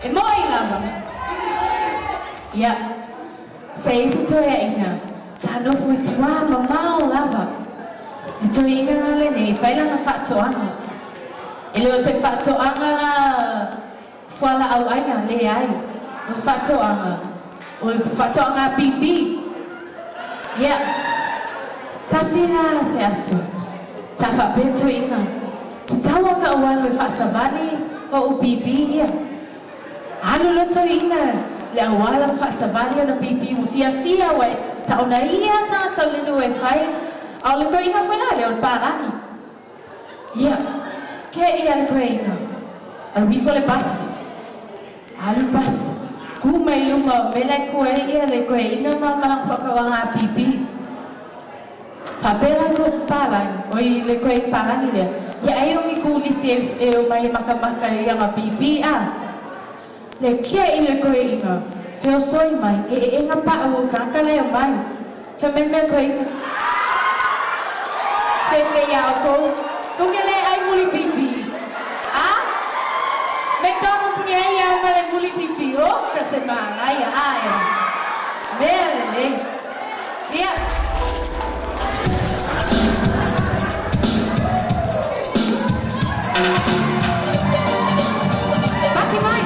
E moi lava. Ia, se isi toeaiga sa nofo i tuā mamao lava. Le toeaina la lenei, fai lana faatoaga. E le o se faatoaga la fualaauaina, leai. O le faatoaga, o le faatoaga pipi. Ia, tasi la se aso, sa faapea toeaina, tatau ona ou alu e faasavali o ou pipi ia. Alu le toeaina le auala ma faasavali ona pipi ua fiafia ua e taona ia tagata o le nuu e fai, a o le toeaina foi la lea o le palagi. Ia, ke ia le toeaina, alu ifo le pasi, alu le pasi, ku mai luma o mea la e ku ai ia le toeaina ma lana faakauaga a pipi. Faapea la ko palagi, oi le koe palagi lea, ia ai o ni kulisi e o mai e makamaka i anga pipi a. Le kia i le koeina, feosoi mai, e e enga pa'u o kāka leo mai. Wha mea koeina. Fe ia o kou, kou le ai muli pipi. A? McDonald's nge ai au ma le muli pipi, o ka se manaia, ae. Mea lelei. Ia. Paki mai.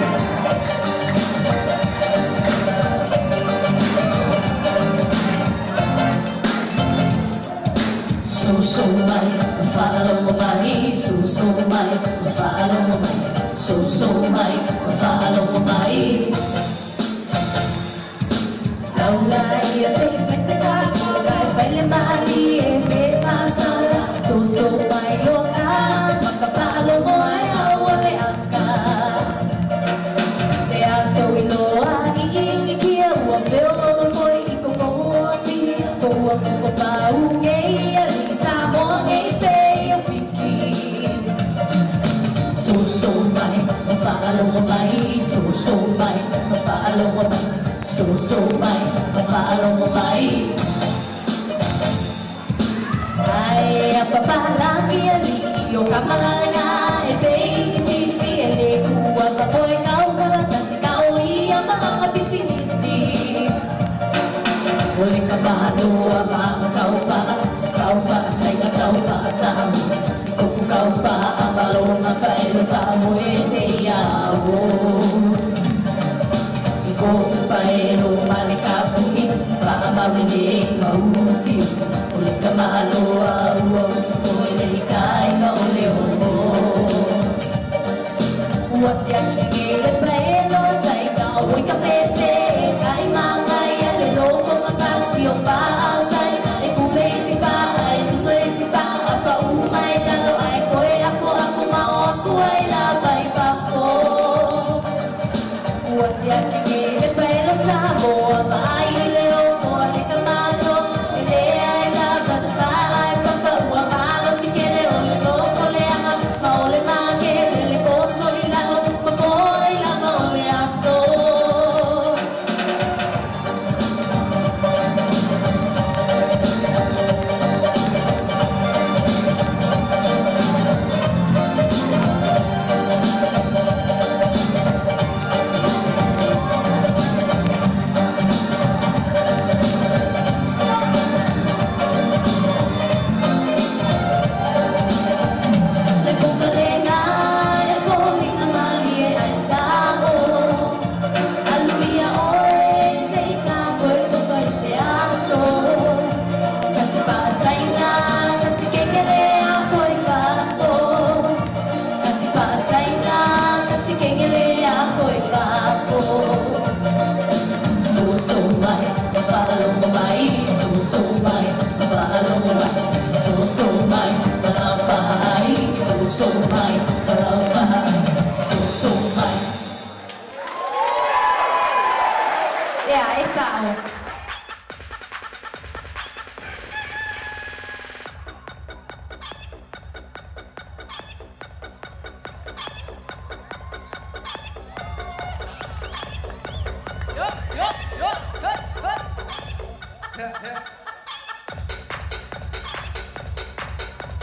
So so mai, follow mai, so so mai, follow mai, so so mai, follow mai. Saula ia te fai se ka ko fai le mali e pe pasala, so so mai lo ka, maka follow mo ai au le aka. Le aso i loa i i kia ua feo lolo foi i koko ni, ko ua ko pau ngei ali sa mo ngei pe o fiki. So so mai, follow mai, so so mai, follow mai, so so mai, follow mai. Ai apapalangi ali o kamalanga e pe i sifi e le kua papoe kau karatasi kau ia malanga bisinisi. Ole ka mahaloa ma kau pa, kau pa sai ka kau pa sa mu. Kofu kau pa amalonga pa e lo fa mo e se ia o. Kofu pa e lo male ka puni, pa amawile maufi. Ole ka mahaloa ua usupo e le kai ka ole o. Ua siaki ke le pa e lo sai ka oi ka fefe, kai manga ia le loko makasi o pa au sai. E kule isi pa, e tume isi pa, apa umai lalo ai koe ako ako mao aku ai la pai pafo. Ua siaki ke le pa e lo sa moa pa ai le o moa le ka malo, e le ai la pa sa pa ai pa pa ua malo si ke le o le loko le anga, ma o le ma ke le le koso i lalo, ma po ai la ma o le aso. Le kukalenga e kōlinga malie ai sa'o. Aluia oe se i ka koe topa i se aso. Kasi paasaina, kasi kengele a koe fafo. Kasi paasaina, kasi kengele a koe fafo. So so mai, follow mai, so so mai, follow mai, so so mai, mai, so so mai, mai, so so mai. Ia, e sa'o.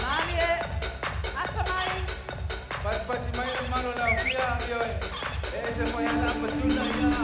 Malie, asa mai. Lona laofia, ioe, e ese foi lava sa apatula, ia.